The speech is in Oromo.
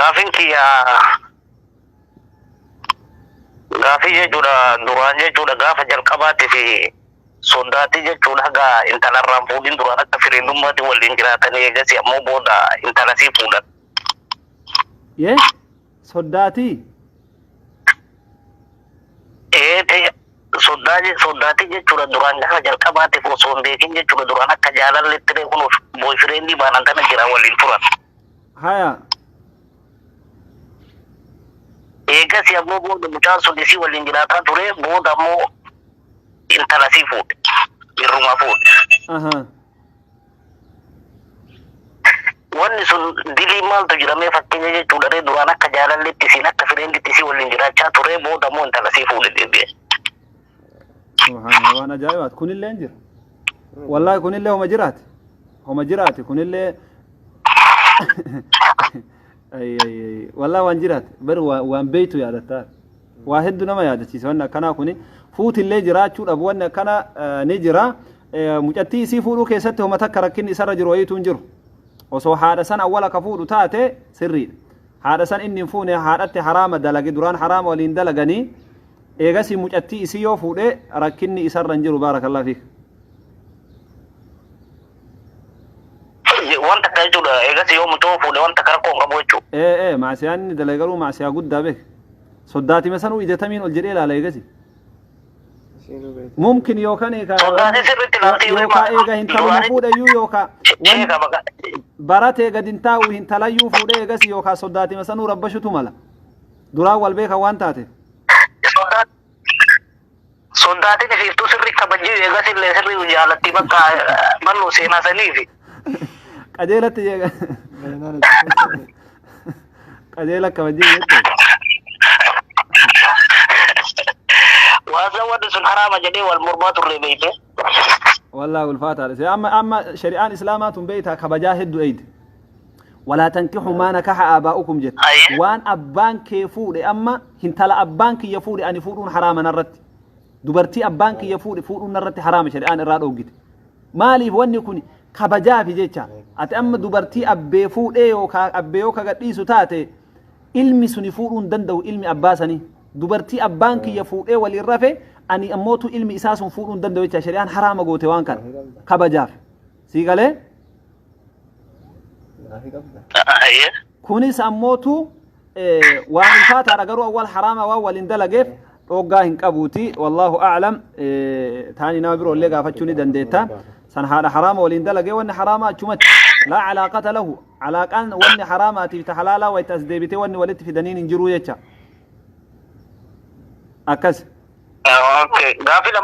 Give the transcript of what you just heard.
Gaafin kiyya gaafii jechuudha duraan jechuudha gaafa jalqabaati fi soddaatii jechuudha haga intalarraan fuudhin duraan akka firiindummaatti waliin jiraatanii eegasi ammoo booda intalasii fuudhan. Yee soddaatii. Ee soddaa soddaatii jechuudha duraan gaafa jalqabaatiif osoo hin beekin jechuudha duraan akka jaalalletti ta'e kun boyfriendii baanan tana jira waliin turan. Haya. Eegasi ammoo booda mucaan sun isii waliin jiraataa ture booda ammoo intalasii fuudhe. Irrumaa fuudhe. Aha. Wanni sun dilii maaltu jira mee fakkeenya jechuudha ree duraan akka jaalalletti isiin akka fireenditti isii waliin jiraachaa ture booda ammoo intalasii fuudhe deebi'e. Subhaanallah waan ajaa'ibaati. Kunillee hin jira. Wallaahi kunillee homa jiraati. Homa jiraati kunillee. Ay, ay, ay. Wallaahi waan jiraati. Bar waan beeytu yaadatta. Waa hedduu nama yaadachiisa wanni akkanaa kuni. Fuutillee jiraachuu dhabu wanni akkana ni jira. Mucattii isii fuudhuu keessatti homa takka rakkinni isarra jiru wayiitu hin jiru. Osoo haadha san awwala ka fuudhu taate sirriidha. Haadha san inni hin fuune haadhatti haraama dalage duraan haraama waliin dalaganii eegasii mucattii isii yoo fuudhe rakkinni isarra hin jiru baarakallahu fiik. Wanta akka jechuudha eegas yoo mucoo fuudhe wanta akka rakkoo hin qabu jechuudha. Ee ee maasiyaan inni dalage garuu maasiyaa guddaa beek. Soddaatima sanuu ija tamiin ol jedhee ilaala eegasi. Mumkin yookaan eega Soddaatii sirriitti ilaaltee yoo yookaan hima. eega hintaluma fuudhayyuu yookaan wanni Sheeka baqa. baratee gad hin taa'u hintalayyuu fuudhee eegasi yookaan soddaatima sanuu rabbashutu mala. Duraan wal beekan waan taateef. Soddaatiin isiiftuu sirri kabajjii eegas illee sirri jaalatti bakka bal'oo seenaa saniifi. Qajeelatti jeeqa. Qajeela kabajjii jechuudha. Waan wanti sun haraama jedhee wal mormaa turre beekte. Wallaahi ulfaataadha. See amma amma shari'aan islaamaa tun beektaa kabajaa hedduu eeyde. Walaa tankihu maa nakaha aabaa'ukum jette. Aye. Waan abbaan kee fuudhe amma hintala abbaan kiyya fuudhe ani fuudhuun haraama narratti. Dubartii abbaan kiyya fuudhe fuudhuun narratti haraama shari'aan irraa dhoggite. Maaliif wanni kun kabajaafi jecha. Ati amma dubartii abbee fuudhee yookaan abbee yoo ka gadhiisu taate ilmi suni fuudhuu hin danda'u ilmi abbaa sanii. Dubartii abbaan kiyya fuudhee waliin rafe ani ammootu ilmi isaa sun fuudhuu hin danda'u jecha shari'aan haraama goote waan kana kabajaaf. Sii galee? Kunis ammootu waan ulfaataadha garuu awwal haraama waan waliin dalageef dhooggaa hin qabuuti. Wallaahu a'lam taani nama biroo illee gaafachuu ni dandeetta. San haadha haraama waliin dalagee wanni haraama achumatti laa calaaqata lahu calaaqaan wanni haraamaatiif ta halaalaa wayta as deebitee wanni walitti fidaniin hin jiruu jecha. Akkas. Okay. Gaaffii lammaffaa.